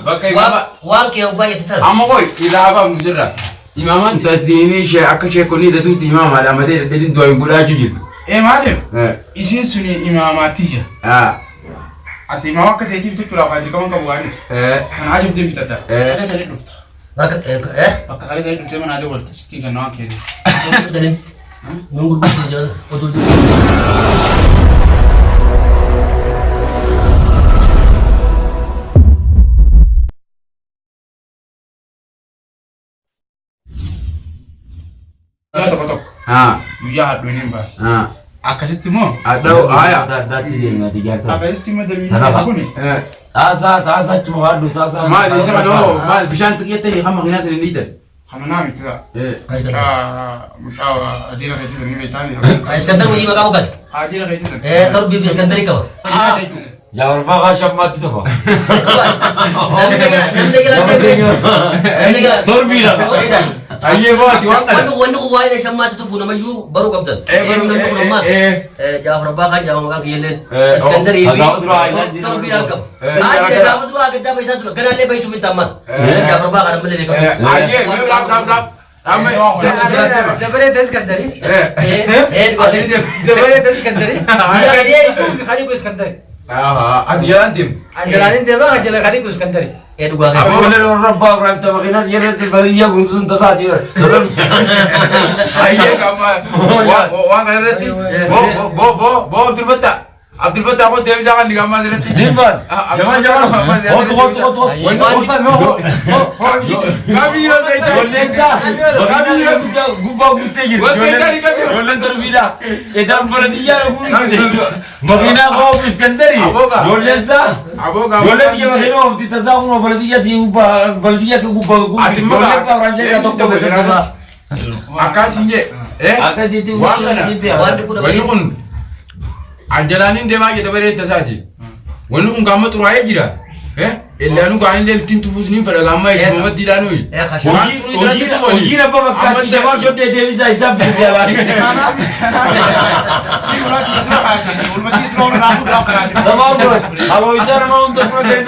Bakka imaama. Waan kee obbaa jette sana. Amma qoy irraa hafaaf sirra. Imaamaan taatini ishee akka sheekonni hidhatuutti imaamaadha matee hidhadheetiin du'aa hin godhaa jechuu jirtu. Ee maaliif? Eh. Isiin suni imaamaatiyya. Ah. Ati imaama akka ta'eetiif jechuudhaaf ati dirqama qabu waanis. Eh. Kana ajabdee bitadha. Eh. Kalee sanii dhufta. Bakka eh Bakka kalee sanii dhuftee mana adii walta sittiin kenna waan keetii. Gurgurtanii. Nun gurgurtuu jala oduu jiru. Guyyaa tokko tokko Ah. guyyaa hadhuun hin baane. Ah. Akkasitti immoo Adha'u haaya. Addaatti deemna ijaarsa. akkasitti immoo damee Tanafa. kun Eh. Taasaa taasaa achuma haadhu taasaa. Maali isa kana hoo maali bishaan xiqqeettanii kan makiinaa sana hin dhiitan. kana naa miti ta'a. Eh. Mucaa mucaa adiira keetii sanii beektaani. Iskandar hojii maqaa bukaati. Adiira keetii sanii. Eh torbii fi Iskandarii qaba. Yaa barbaa kaa shammaatti tufa. Namni jala deemee. Namni jala. Torbiidha. Ayyee boo ati waan kana. Wanni kun waa'ee shammaatti tufu namayyuu baruu qabdan. Eh, baruu- Namni kun ammaas. eh, Jaafar Abbaa kan jaafar maqaan kiyyalleen. Eh, Iskandarii fi gaafa duraa Ayilaandii torbiidhaan qaba. Eh, Haati gaafa duraa gaddaa bayisaa tura. Ganaallee bayisuuf hin taammas. Jaafar Abbaa kan ammallee beekamu. Eh, ayyee mee dhaab dhaab dhaab. Amma Dabaree Iskandari. Eh. Eh, Ati deem. Dabaree Iskandari. Guyyaa gadee kadiku Iskandari. Ah, ati jalaan deem. Anjalaanin deemaa kan jala kadiku Iskandari. Eh, dhugaa kee. Ijoolleen warra abbaa Ibraahim Tabaqiinaas yeroo baadiyyaa guutuun tasaa jira. Ayyee qaba. Waan kana irratti boo boo boo boo Abdul Fattah. Abdul Fattah koo deebisaa kan digamaa asirratti. Zimbaan. Jamal jamal. Hootu hootu hootu hootu. Kabiyyoo beektaa. Ijoolleen isaa makiinaa gubbaa guuttee jirti. Ijoolleen darbiidha. Edaan baradiyyaa guuttee. Makiinaa koo Iskandari. Ijoolleen isaa. Aboo Ijoolleen biyya makiinaa oofti tasaa kun baradiyyaa si baradiyyaa gubbaa guuttee. Ati maqaa- Ijoolleen Abrahaam Sheekaa tokko beekamtaa. Akkas hin jee. Akkasitti Waan kana. Wanti kun Wanni kun anjalaaniin deemaa jedha baree tasaati. Wanni kun gaama xuraa'ee jira. Illaanuu gaanillee ittiin tufuus ni fedha gaama eeguma maddiidhaan nuyi. Eh, kashaa. Hojiin abbaa fakkaatti jabaa shoddee deebisaa isaa fidee alaa. Si ulaatii dura kaatanii ulmatii dura ol raafuu dura kaatanii. Sabaa bro, halooyyaa nama hunda bira gadi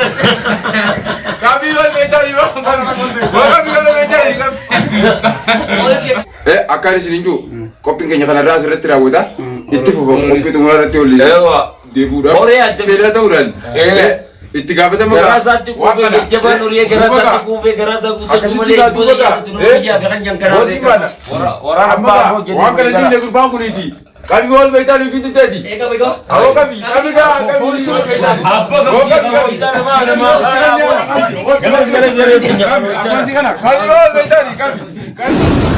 Kabiyyoo beektaa yoo. Kabiyyoo beektaa. Akkaan isin hin jiru qophiin keenya kanarraa asirratti raawwata. Itti fufa qophii xumuraa irratti olii Eewa. deebi'uudhaaf. Horii adda- Beela ta'uudhaan. Itti gaafatama Garaa isaatti kuufee jajjabaan horii garaa isaatti kuufee garaa isaa guuttachuu Akkasitti malee taatu booda baga. yaadatu nama biyyaa fi kan jankanaa Boosii baana. Waraana abbaa afur jennee Waan kana diinee gurbaan kuniiti. Qabi wal beektaa nuyi teeti. Eh, qaba egaa. Awoo qabi qabi gaa qabi wal beektaa. Abbaa qabdi qabdi namaa namaa Qabi wal beektaa qabi. Qabi.